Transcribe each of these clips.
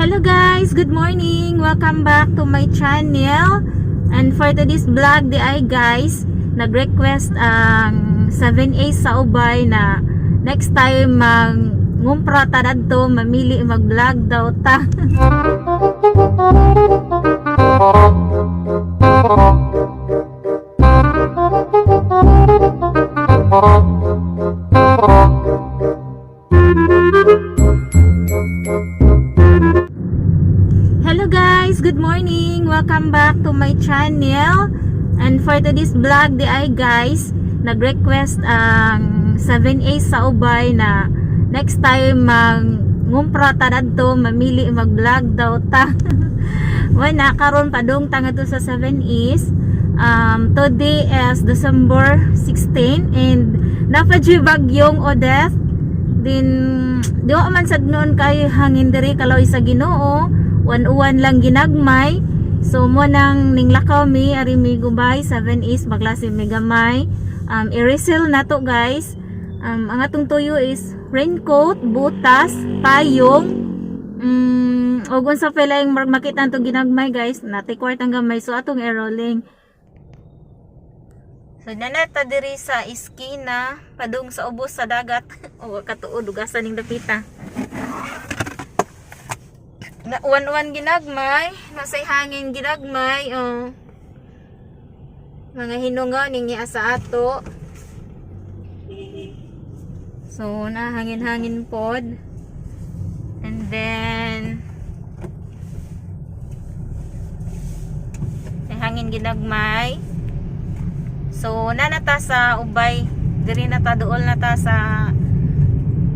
Hello guys, good morning. Welcome back to my channel. And for today's vlog di ay guys, nag-request ang 7A sa Ubay na next time mang ngumpra ta dadto, mamili mag-vlog daw ta. Hello guys, good morning. Welcome back to my channel. And for today's vlog di ay guys, nag-request ang 7A sa Ubay na next time mang ngumpra ta dadto, mamili mag-vlog daw ta. Wala karon padung ta ngadto sa 7 East. Today is December 16 and napadyo'y bagyong Odette. Din di wa man sad noon kay hangin diri, kaloy sa Ginoo, uwan-uwan lang ginagmay. So mo nang ninglakaw mi ari mi gubay 7 East, maglasi mi gamay. I-resell na to guys. Ang atong tuyo is raincoat, butas, payong, ug unsa pa lang makita atong ginagmay guys, natay kwartang gamay, so atong i-rolling. So nanata diri sa iskina padung sa ubos sa dagat o katuod ugasan ning dapita. Na uwan-uwan ginagmay, nasay hangin ginagmay, oh. Mga hinungaw ning niya sa ato. So na hangin-hangin pod. And then may hangin ginagmay. So nanata sa Ubay, diri na ta, duol na ta sa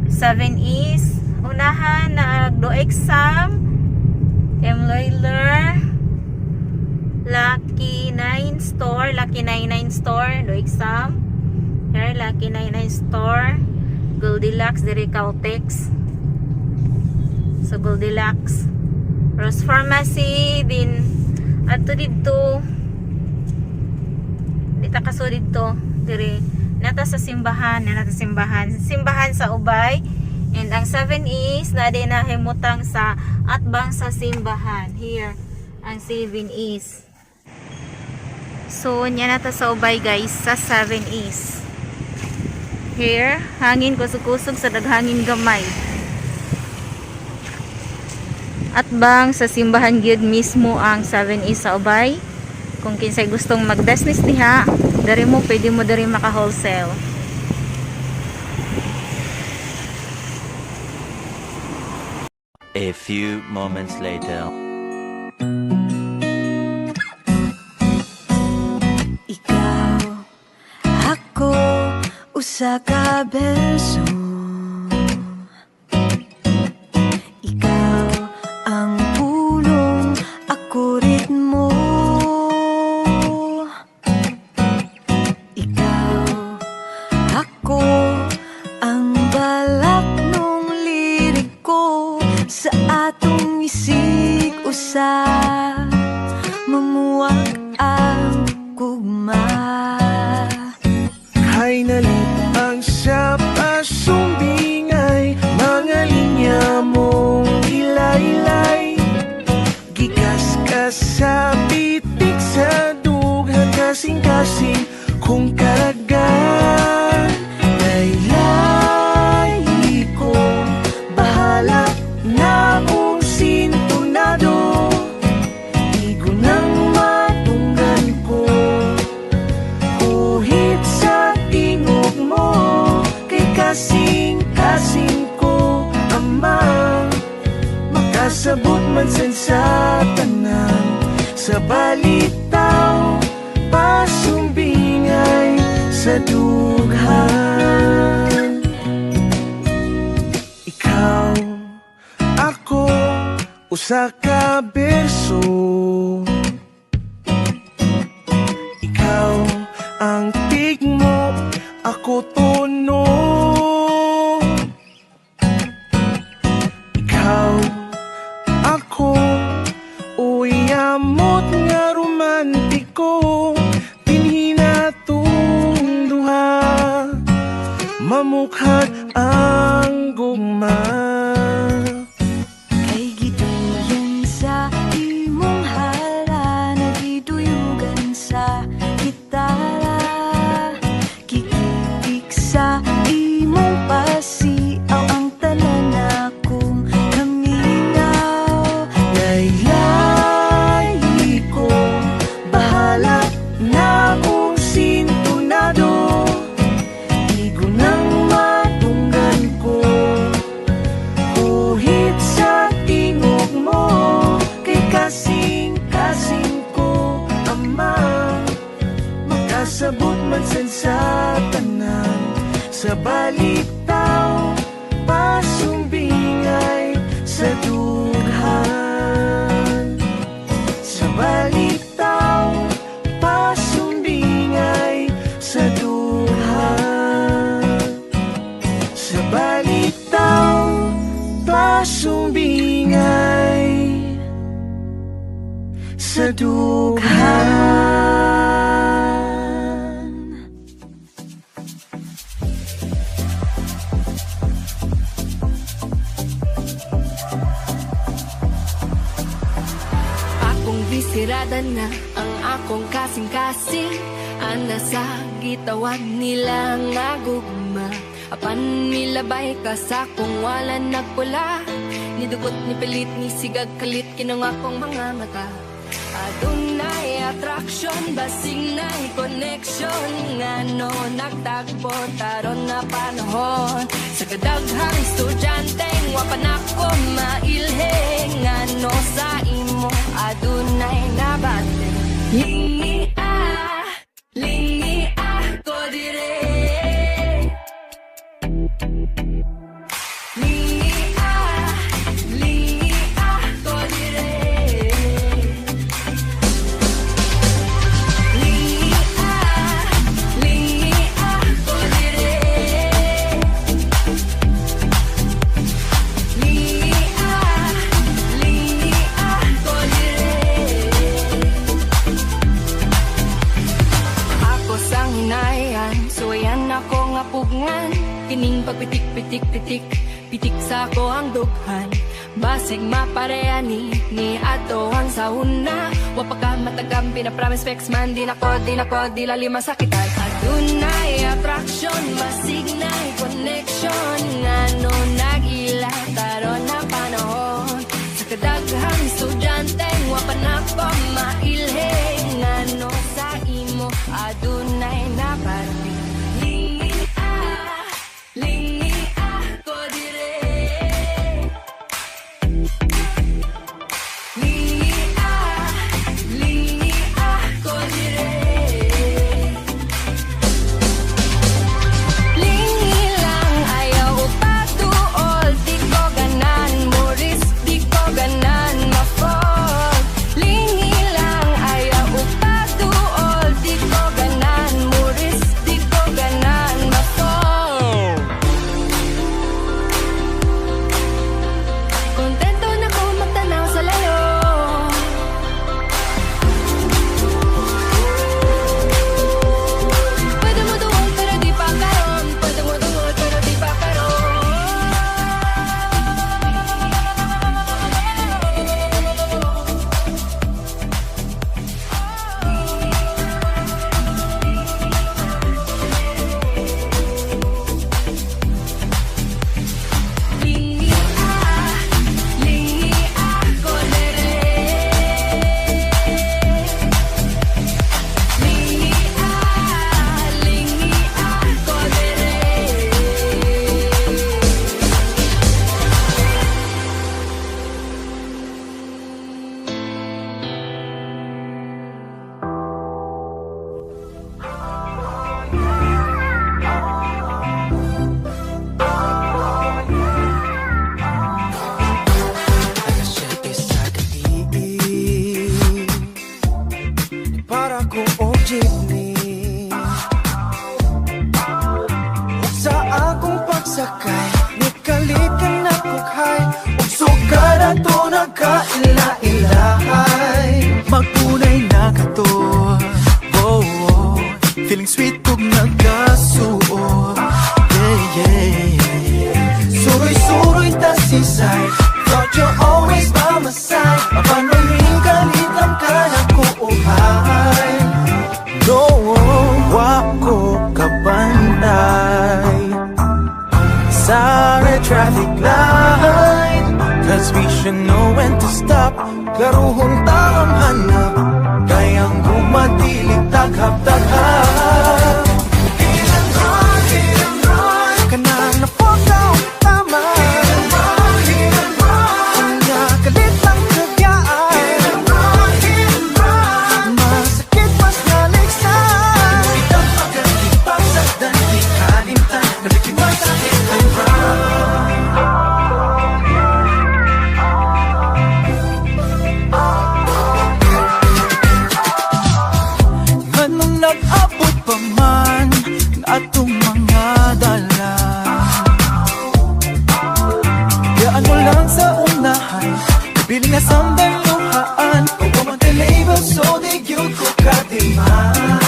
7 East. Unahan nagdo exam M. Loiler, Lucky 9 store, Lucky 99 store, do exam. Here, Lucky 99 store, Goldilocks, diri Caltex. So Goldilocks, Rose Pharmacy din adto didto. Di ta kaso didto, diri nata sa simbahan, nata simbahan, simbahan sa Ubay. And ang 7 East na din na himutang sa atbang sa simbahan. Here, ang 7 East. So, nya nata sa Ubay guys, sa 7 East. Here, hangin kusog-kusog sa daghangin gamay. Atbang sa simbahan gyud mismo ang 7 East sa Ubay. Kung kinsay gustong mag-business diha, diri mo pwede mo diri maka-wholesale. A few moments later. Ikaw, ako, usa ka berso. Ikaw ang pulong, ako ritmo. Ikaw, ako, ang balak nung liriko. Sa atong isig usa, mamuwag ang kugma. Hay nalipang sa pasumbingay, mga linya mong ilaylay. Gikas ka sa pitik sa dughan, kasing-kasing kung karagan. Laylay ko, bahala na kung sintonado. Igo nang matunggan ko, kuhit sa tingog mo. Kay kasing-kasing ko, ama. Makasabot man san sa tanan, sa balitaw, pasumbingay sa dughan. Ikaw, ako, usa ka berso. Ikaw ang tigmo, ako tono. Ikaw, ako, uyamot nga romantiko. Dinhi natong duha, mamukhag ang gugma. Kay gidulom Mapansin sa tanan. Sa balitaw, pasumbingay sa dughan. Sa balitaw, pasumbingay sa dughan. Sa balitaw, pasumbingay sa dughan. Akong bisirada na ang akong kasing-kasing. Ana sa gitawag nila nga gugma. Apan nilabay ka sa kung wala nagpula. Nidukot ni pilit ni sigag kalit kinang akong mga mata. Adunay attraction, basing na connection. Nga no nagtagpo taron na panahon. Sa kadaghang estudyante, wa pa nako mailhe. Nga no sa imo adunay nabate. Lingi ah, lingi ako dire. Lingi ah, lingi ako dire. Lingi ah, lingi ako dire. Lingi ah, lingi ako dire. Ako sang hinayan, suwayan ako nga pugngan. Kining pagpitik-pitik-pitik, pitik sa ako ang dughan. Basig mapareha ni ato ang sauna. Wa pa ka matagam, pinapromise specs man. Di nako, di nako, di lali masakitan. Adunay attraction, basig na connection. Nga no nag-ila, taron na panahon. Sa kadaghang estudyante, wa pa nako mailhe. Nga no sa imo, adunay naparte. Lingi ah, lingi ako dire. Lingi ah, lingi ako dire. Lingi lang ayaw upatuol. Di ko ganan mo risk, di ko ganan ma-fall. Lingi lang ayaw upatuol. Di ko ganan mo risk, di ko ganan ma-fall. Kontento na ko magtanaw sa layo. Pwede mo duol pero di pa karon. Pwede mo duol pero di pa karon. Lingi ah, lingi ako dire. Lingi ah, lingi ako dire. Alas 7 sa gabi, para ko og jeepney. Ug sa akong pagsakay, nikalit ka na kukhay. Ug sugad ato nagkaila-ilahay. Magpunay na ka to. Oh. Feeling sweet kog nagkasuot. Yeah. Suroy-suroy ta sisay. Thought you're always by my side. Apan kalit lang ka na kuuhay. No, wa ko kabantay sa red traffic light. 'Cause we should know when to stop. Klaruhon ta ang hanap. Kayang gumadilig taghap-taghap. Hit and run, hit and run. Kanang na-fall down, tama. Hit and run, hit and run. Kanya kalit lang kagyaan. Hit and run, hit and run. Masakit mas naligsan. Bili na samtang luhaan. Wa man tay label, so di gyud ko kadiman.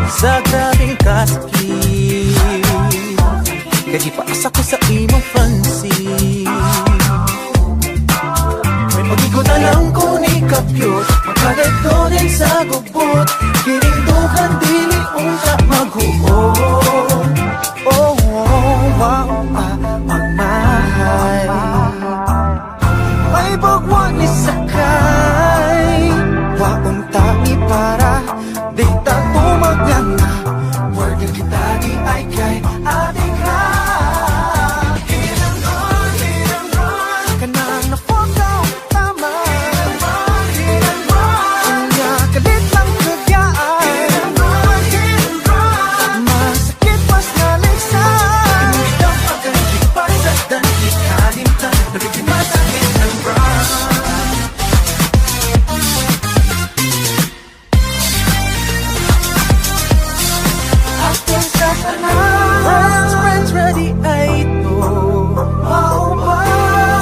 Sa grabeng kasakit, kay gipaasa ko sa imong front seat. May pag-ikot na lang ko ni kapyot. Magkadto din sa gubot. Kining dughan dili unta maghuot. Oh, wow, ah, pagmahal. May bagwan ni sakay. Waon ta para di ta tumaganga. Word kita di ay kay ating ka. Hit and run, hit and run. Kanang na-fuck tama. Hit and run, hit and run. Nga kalit lang kagyaan. Hit and run, hit and run. Masakit mas naligsan. Ikaw pagkalipas sa dandi kalimtan. Nabiktima sa hit and run. Ako sa tanan. Friends, friends, ready ay ito. Mao ba?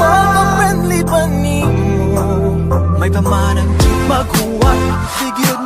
Pagka-friendly pa nimo. May pamanang jeep maghuwat. Di gyud